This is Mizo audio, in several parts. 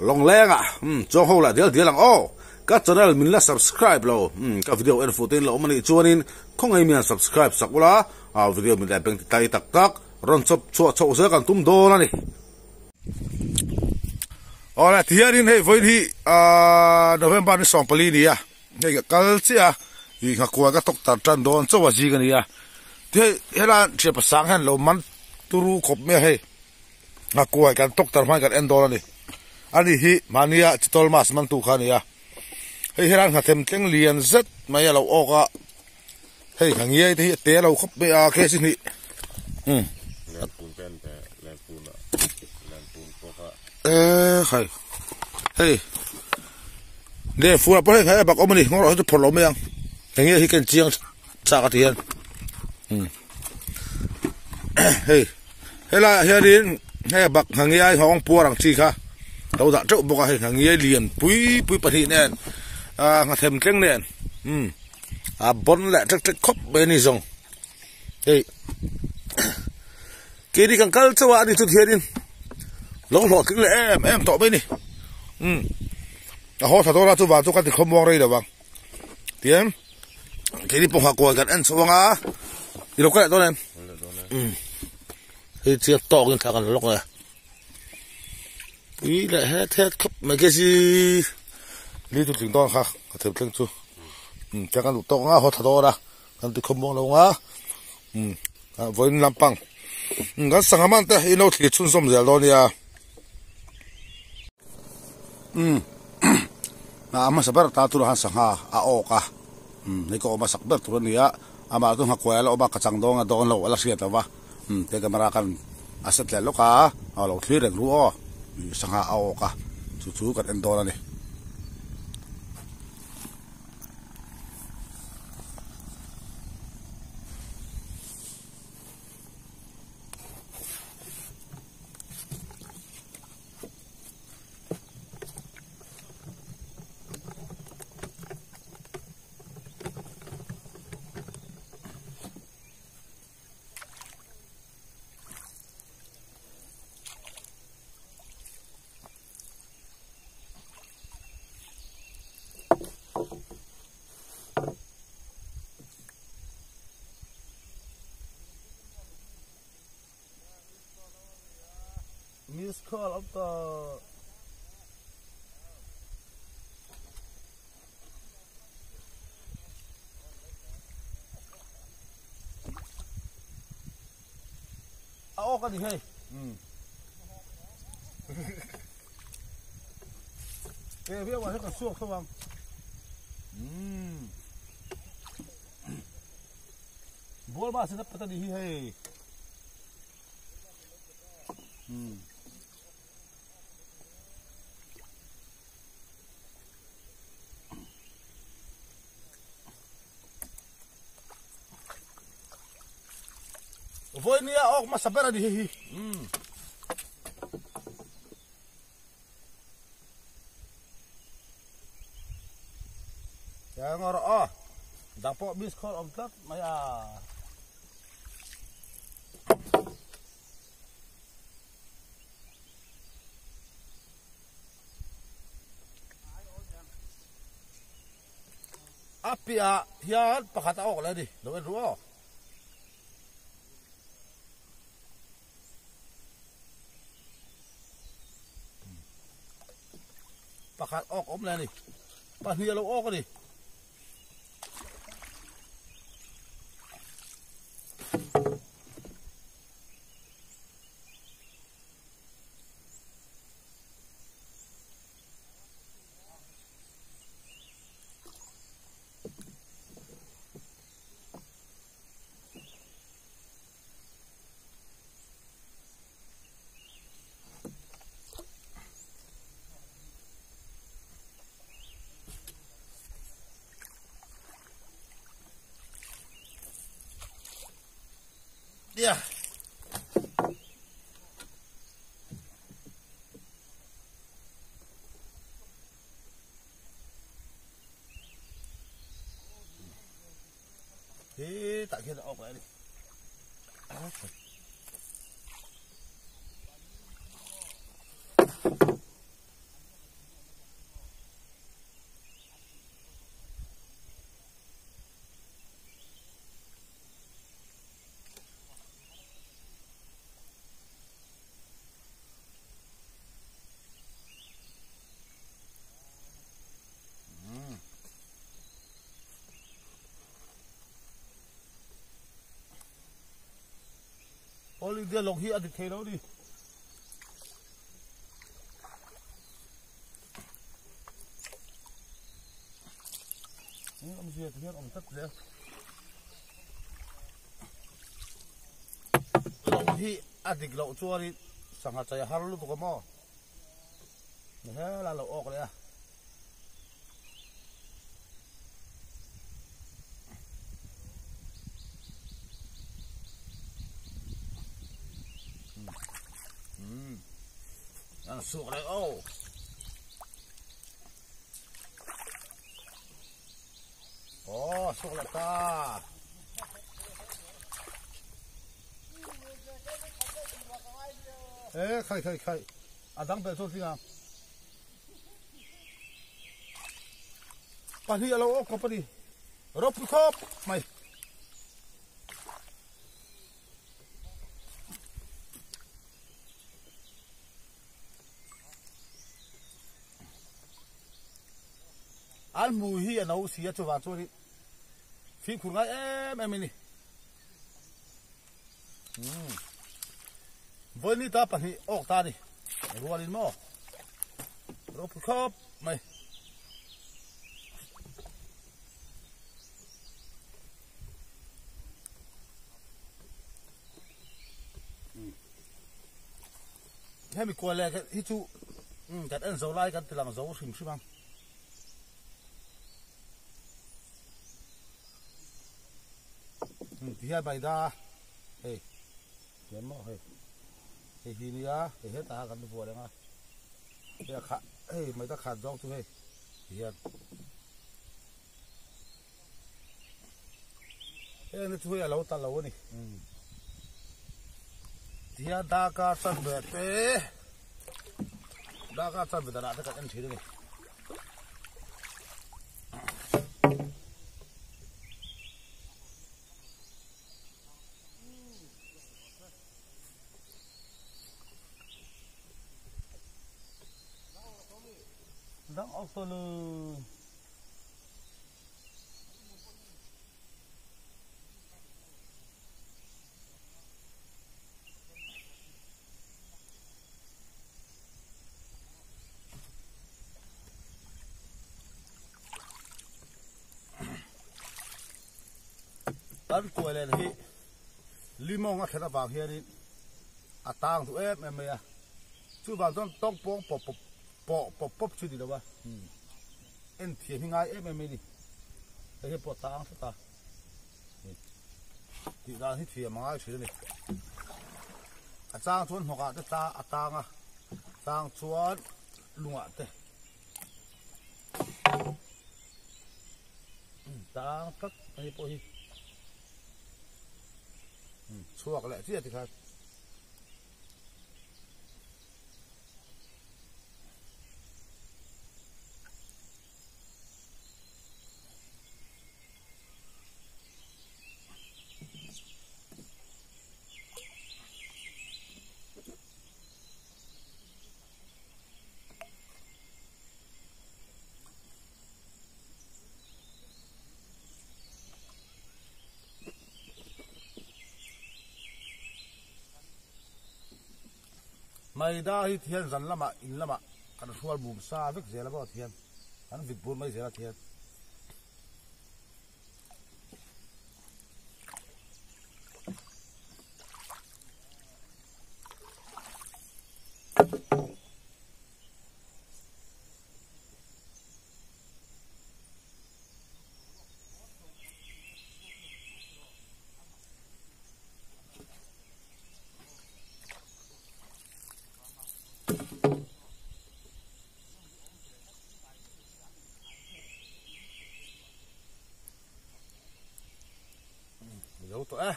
Lawngleng ah umm chuang ho lah dial dial ang aw. Ka channel min la subscribe lo umm ka video en fuh te in la awm anih chuanin khawngaih mian subscribe sak ula a video min leh beng ti tai tak tak rawn chawp chhuah chhoh zel kan tum dawn a ni. Awle tihianin hei vawiin hi ahh November ni 14 ni a hei ka kal chiah a ih nghakuai ka tawk tar tan dawn chauh a zing a ni a ti hei helai thian pasang hian lo man turu khawp mai a hei. Nghakuai kan tawk tar hmain kan en dawn a ni. Ani hi mahnia chitawl mass mantu kha a ni a. Hei hian an nghathem tleng lian zet mai a lo awk a. Hei ngha ngiai te hi a te lo khawp mai a khe si hnih. Umm. Eee khai. Hei. Le fur ah pawh hei ngha bak awm a ni. Ngawrh hi chu phawrh lo mai ang. Hei nge hi ka inchiang chak a ti hian. Umm. Hei helaiah hianin hei bak nghangiai nghawng puar ang chi kha lo dah teuh bawk a hei nghangiai lian pui pui pahnih nen ah nghathem tleng nen umm a bawn leh tlek tlek khawp mai a ni zawng hei keini kan kal chauh a ani chu hianin lo hlawhtling leh em em tawh mai a ni umm a haw tha dawn a chuvang chu ka ti khawmuang rei lo vang tiang. Keini pawh nghakuai kan en chho anga i lo kal leh dawn em? Umm hei chiat tawkin thla kan la lawk e pui leh het het khawp mai ke si li chu tling dawn kha ka theu thleng chu umm tiang kan duh tawk anga haw thla dawn a kan ti khawm muang lo anga umm vawiin lampang umm kan sangha man te in lo thlir chhunzawm zel dawn nia umm. A hmasa ber ta turah khan sangha a awk a umm hei ka awm a sak ber tur a ni a amah chu nghakuai a la awm a ka chang dawn a dawn lo a la hriat lo va umm te camera khan a set leh lawk a a lo thlir reng ru aw sangha a awk a chu chu kan en dawn a ni. Miss call awm tawh. A awk a ni hei. Um. Ke viau ah hian kan suak tho ang. Um. Bual ma sin a pat a ni hi hei. Vawinia awk hmasa ber a ni hei hi. Eng rawh aw dang pawh miss call awm tlat mai a. A piahah hian pakhat a awk leh a ni lo en ru aw. Pakhat awk awm leh a ni pahnih a lo awk a ni. Yeah. He tak hian a awk leh a ni. nia lawng hi a dik thei lo a ni. Awmzia ti hian awm tlat zel. Lawng hi a dik loh chuanin sangha chai a har lutuk a maw? Ni helai lo awk leh a. An suak leh aw. Aw suak leh ta. E khai khai khai. A dang bel chuan tling ang. Pahnih a lo awk kawp a ni. Ropui khawp mai. An hmui hi a no si a chuvang chuan fimkhur ngai em em a ni. Vawi ta pahnih awk ta ni rualin maw ropui khawp mai. Hemi kual leh hi chu kan en zo lai kan ti lang zo hrim hrim ang. Ti hian Baida hei thiam maw hei hei hi nia hei hetah kan vuah reng a hei a khah hei Maida khat zawng chu hei ti hian heng te chu hei a lo ta lo a ni ti hian darkar chanve te darkar chanve danah te kan en thin a ni. Dang awk tawh lo. Kan kuai len hi limawng a thlen avang hianin a tang duh em em mai a, chuvang chuan tawng pawng pawp pawp pawh pawp pawp chu ni lo a, en thiam hi ngai em em mai a ni, hei hi pawh tang tlat a, tih dan hi thiam a ngai thin a ni, a chang chuan hnawkah te a tang a, chang chuan lungah te. Tang tlat a ni pawh hi chhuak leh chiah tikhan. Maida hi thian zan lamah in lamah kan hrual mum sa vek zel a maw thian kan vit bur mai zel a thian. Zo tawh e.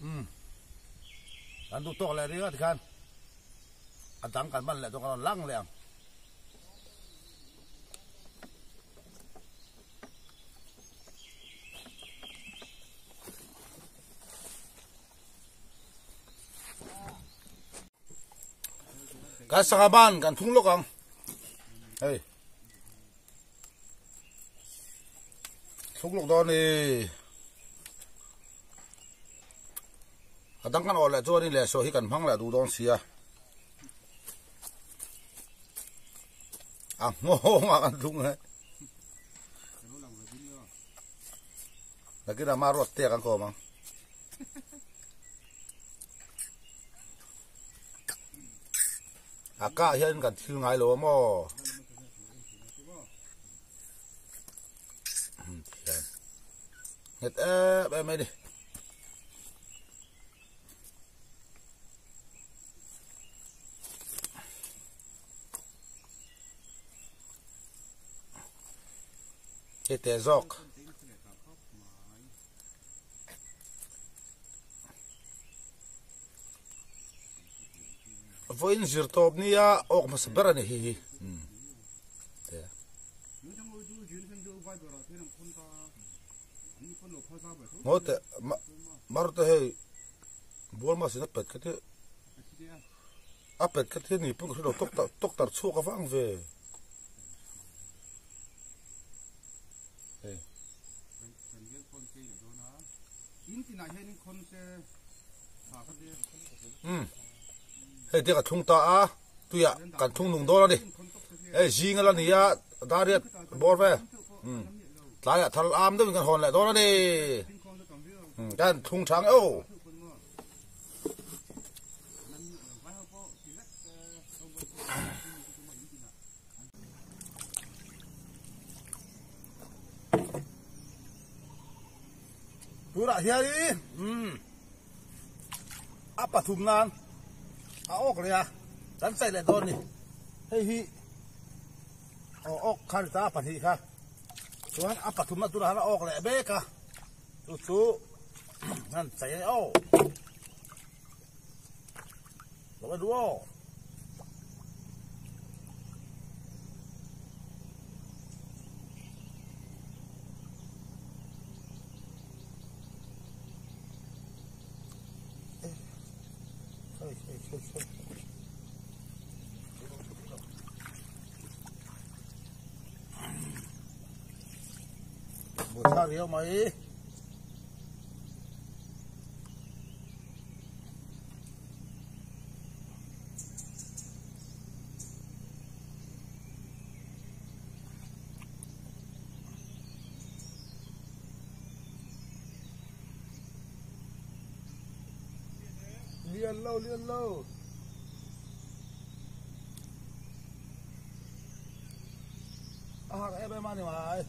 Umm. Kan duh tawk leh ringawt khan a dang kan man leh dawn kan rawn lang leh ang. Kan sangha ban kan thung lawk ang. Hei. Thluk lawk dawn ni. A dang kan awh leh chuanin lehsawh hi kan hmang leh duh dawn sia. A nghawng ah kan tlung e. Nakin ama ruat te kan kawm ang. A kah hian kan thil ngai lo a maw. Nghet em em mai ni. Hei teh zawk. Vawiin zir tawp nia awk hmasa ber a ni hi hi. Ngawi teh mar te hei bual mas in a pet kha te a pet kha te ni pawn ka hre lo tawk tar chhuak a vang ve. Hei te ka thlung ta a tuiah kan thlung nung dawn a ni hei zing a la ni a dariat bawr vel tlaiah thal am deuhin kan hawn leh dawn a ni kan thlung tha ang e aw. Tunah hianin umm a pathum nan a awk leh a kan chei leh dawn a ni hei hi aw awk kha a ni ta a pahnih kha chuan a pathumna turah hian a awk leh mek a chu chu an chei a ni aw. Lo en aw. Một thang riau mai. Lian lo lian lo. A har em em a ni mai.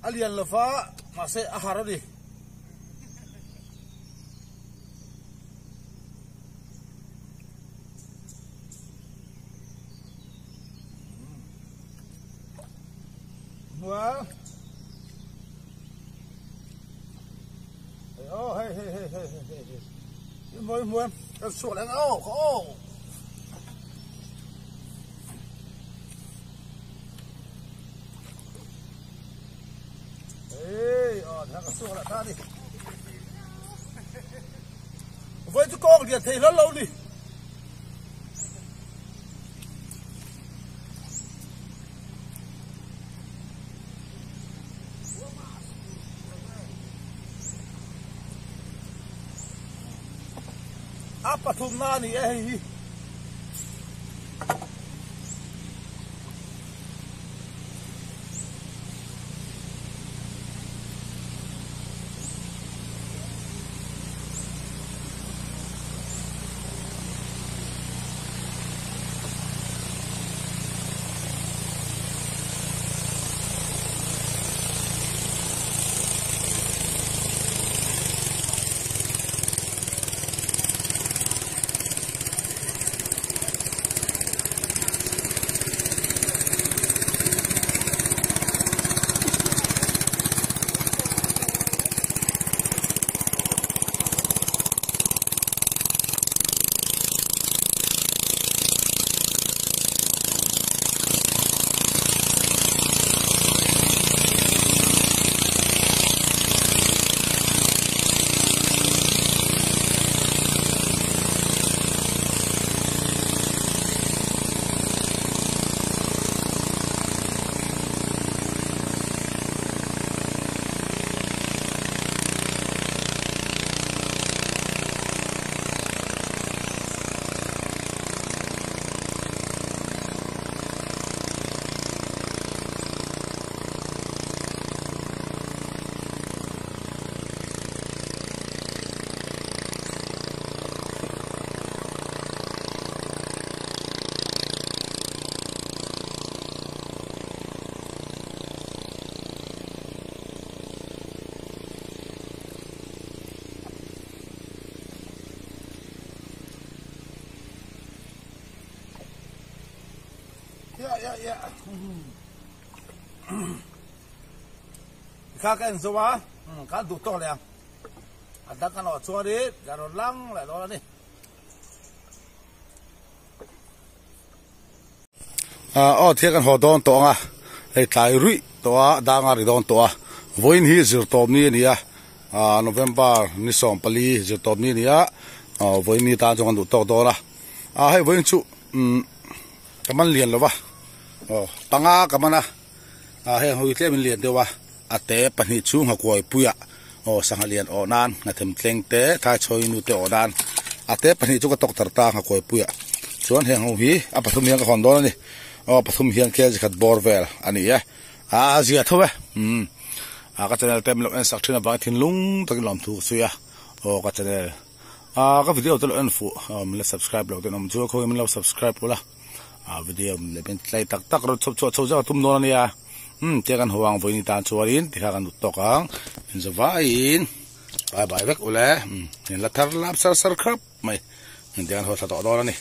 A lian lo va mahse a har a ni. Hmual. Oh hei hei hei hei hei hei. Hmual hmual kan sual ang aw ka aw. Ê, ờ, thằng ka suak lah ta ni. Voi chu kawng lian thei hlawlh lo ni. A pathum na ni e hei hi. Kha ka en zo a, kan duh tawk leh ang. A dang kan awh chuanin kan rawn lang leh dawn a ni. Aw thil kan haw dawn tawh ang a, hei tlai ruih tawh a, dang a ri dawn tawh a. Vawiin hi zirtawp ni a ni a, November ni 14 zirtawp ni a ni a, vawiin ni tan chuan kan duh tawk dawn a. Hei vawiin chu ka man lian lo va, panga ka man a, heng ho hi tlem in lian deuh a, a te pahnih chu nghakuai puiah aw sangha lian awh nan nghathim tleng te thaichhawi nu te awh nan a te pahnih chu ka tawk tar ta nghakuai puiah chuan heng ho hi a pathum hian ka hawn dawn a ni aw pathum hian kg khat bawr vel a ni e a zia tho e umm a ka channel te min lo en sak thin avangin thinlung takin lawmthu ka sawi a aw ka channel a ka video te lo en fuh aw min la subscribe loh ten awm chu khawiin min lo subscribe ula a video min leh min tlai tak tak rawn chhawp chhuah chho zeuh a tum dawn a nia. Umm tia kan haw ang vawiin tan chuanin tikha kan dut tawk ang inzavaiin bye bye vek ule umm in la thar lap sar sar khawp mai tia kan haw thla tawh dawn a ni.